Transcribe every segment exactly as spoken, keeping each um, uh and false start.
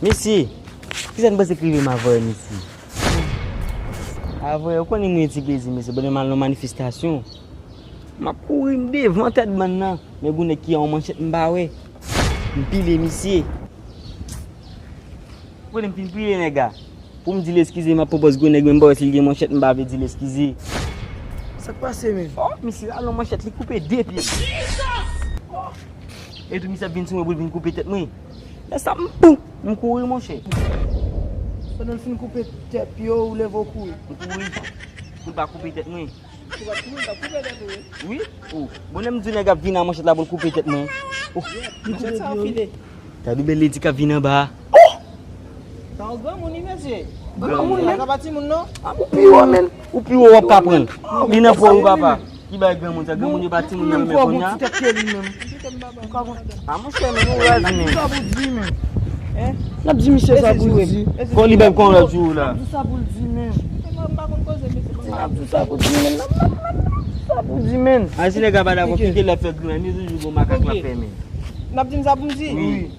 Mesye, kisa n panse k rive m avè w, mesye? Avè w, ou konnen mwen ti plezi, mesye, pandan m al nan manifestasyon. M ap kouri, m devan tèt bann nan, men gon nèg ki an manchèt m pa wè. M pile misye. Ou konnen m fin pile nèg la. Pou m di l eskize, m ap pran pòz gwo nèg, men m pa wè si l gen manchèt, m pa vle di l eskize. Sa k pase, menm? Oh, misye rale yon manchèt, li koupe de pye m. Oh! Epi misye ap vin sou mwen pou l vin koupe tèt mwen. Lè sa, m pou, m kouri, monchè. Pandan l fin koupe tèt pye w, ou leve w kouri. M kouri. Pou l pa koupe tèt mwen. Ou pa t kouri, l t ap koupe tèt ou, wi. Wi? Oh. Bon, lè m di w nèg ap vin a manchèt la pou l koupe tèt mwen. Oh. Li koupe pye w. Gade bèl ledi k ap vin anba a. Oh! Sa yon granmoun, wi, mesye. Granmoun, men. Sa pa timoun, non. Ah, ou pi wo, menm. Ou pi wo, w ap ka pran l. Li nan po ou, papa. Ki bay granmoun sa? Granmoun yo pa timoun nan men kounye a. Ti tèt ke li menm. Ah, monchè, men nou razi, men. Sa pou di, men. Hein? N ap di misye sa pou l di. Kon li bay kon lòt jou la. N ap di sa pou l di, men. N ap di sa pou l di, men. N ap di sa pou l di, men. Ah, si nèg la pa dakò, kite l ap fè grimè. Li toujou gon makak l ap fè, men. N ap di m sa pou m di? Wi.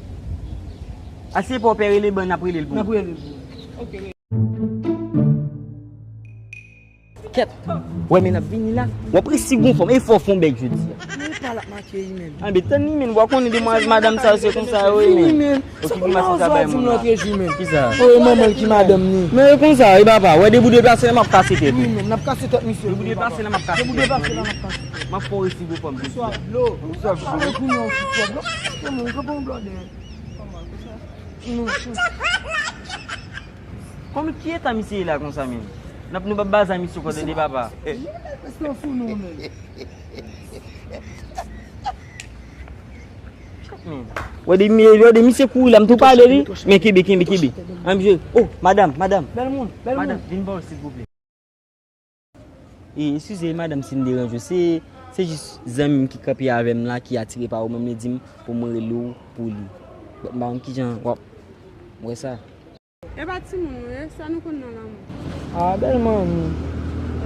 Ase pa w pè rele ban, n ap rele l pou ou. N ap rele l pou ou. Ok. Kèt. Wè, men n ap vini la. W ap resi gon fanm. E fò w fè yon bèk jodi a. Men pa l ap make, wi, men. Anben, tann li, men. W a konnen demwazèl, madanm sa yo, se konsa yo ye, men. Wi, men. Okipe masin sa bay moun nan. Kisa? Oh, e manman l ki madanm ni. Men e konsa, e papa. Wè, depi w deplase la, m ap kase tèt ou. Wi, men. N ap kase tèt misye. Depi w deplase la, m ap kase tèt ou. Depi w deplase la, m ap kase tèt ou. M ap fè w resi gon fanm jodi a. Swa dlo. Ou sa vle. Ou sa vle. Ou sa vle. Kòman, ki eta misye ye la konsa menm? N ap nou p ap baza misye kò tande papa. Èske w fou nou menm? Chak men. Wè de mi-, wè de misye kouri la, m tou pale li. Men kenbe, kenbe, kenbe. An misye, oh, madanm, madanm. Bèl moun, bèl moun. Madanm, vin bò silvouplè. E, eskize, madanm, si m deranje w. Se, se jis zanmi m ki kanpe avè m la, ki atire pa ou menm, li di m pou mwen rele w pou li. Bon, m pa konn kijan w ap wè sa. E pa timoun nou ye, sa nou konn nan lanmou. Ah, bèl manmi.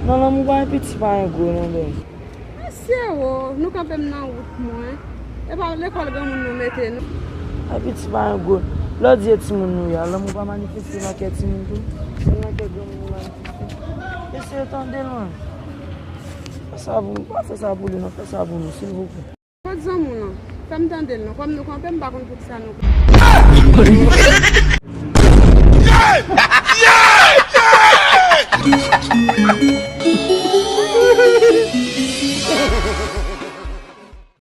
Nan lanmou pa gen piti, pa gen gwo, non, bèl. Mesye o, nou kanpe m nan wout mwen. E pa lekòl granmoun nou mete nou. Ay, piti pa gen gwo. Lè w di e timoun nou ye a, lanmou pa manifeste nan kè timoun tou? Se nan kè granmoun li manifeste. Eseye tande l, man. Fè sa pou, pa fè sa pou li, non. Fè sa pou nou, silvouplè. Kot zanmi w lan? Fè m tande l, non. Kòm nou kanpe, m pa konn poukisa nou kanpe.